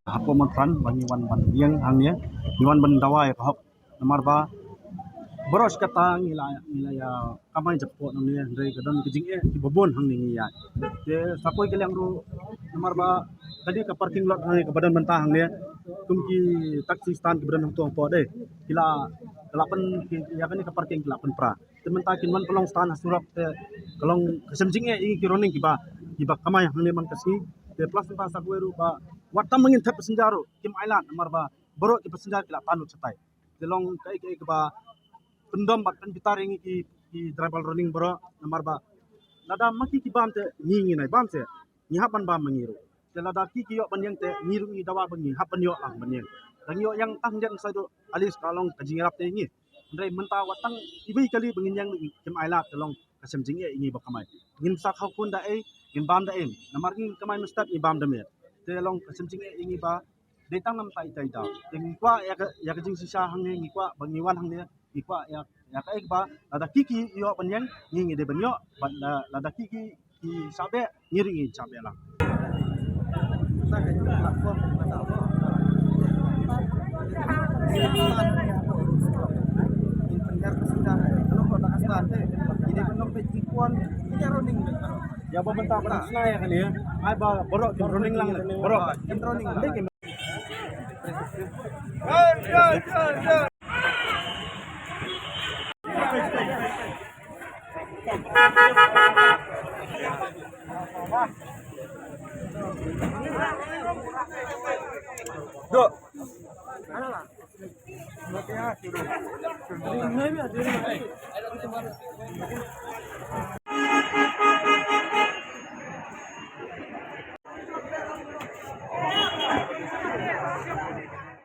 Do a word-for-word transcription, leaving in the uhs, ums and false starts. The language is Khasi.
Hapoh Mawthadraishan ba ngi wan ban ïeng hangne, ngi wan ban dawa ïa ka hok. Namar ba baroh shi katta ngi la, ngi la ïa kamai jakhlia nangne, hynrei ka don ka jingeh kiba bun hangne ngi ïaid. Te sa kawei ka liang ruh namar ba ka dei ka parking lot hangne kaba don mynta hangne, kum ki taxi stand kiba don hangto hangto de, ki la, ki la pyn, ki, ïa kane ka parking ki la pynpra. Te mynta kin wan pynlong stand ha surok te ka long ka shem jingeh ïa ngi ki Roning kiba, kiba kamai hangne man ka sngi. Te plus mynta sa kawei ruh ba wat tam ba ngin thep passenger ruh kim ailad namar ba baroh ki passenger ki la tan lut shatai. Te long kaei kaei kaba pyndom bad pynbitar ïa ngi ki, ki driver Roning baroh namar ba lada ma ki ki bam te ngi, ngi nai bam te ngi hap ban bam ma ngi ruh. Te lada ki ki ïoh ban ïeng te ngi ruh ngi dawa ba ngi hap ban ïoh lang ban ïeng. Dang ïoh ïeng tang jan sa ruh at least ka long ka jingïarap te ïa ngi. Hynrei mynta wat tang iwei kali ba ngin ïeng ruh kim ailad, te long ka shem jingeh ïa ngi ba kamai. Ngin sa khaw khun da ei, ngin bam da ei. Namar ngi kamai mynstep ngi bam da miet. Te long ka shem jingeh ïa ngi ba dei tang namar ita ita. Te ngi kwah ïa ka, ïa ka jingshisha hangne ngi kwah ba ngi wan hangne ngi kwah ïa, ïa kaei ba lada ki ki ïoh ban ïeng ngi, ngi dei ban ïoh, bad la, lada ki ki, ki shah beh ngi ruh ngi shah beh lang. Ïa ba mynta ba dang shna ïa kane, ai ba baroh kin Roning lang, baroh kin Roning lang.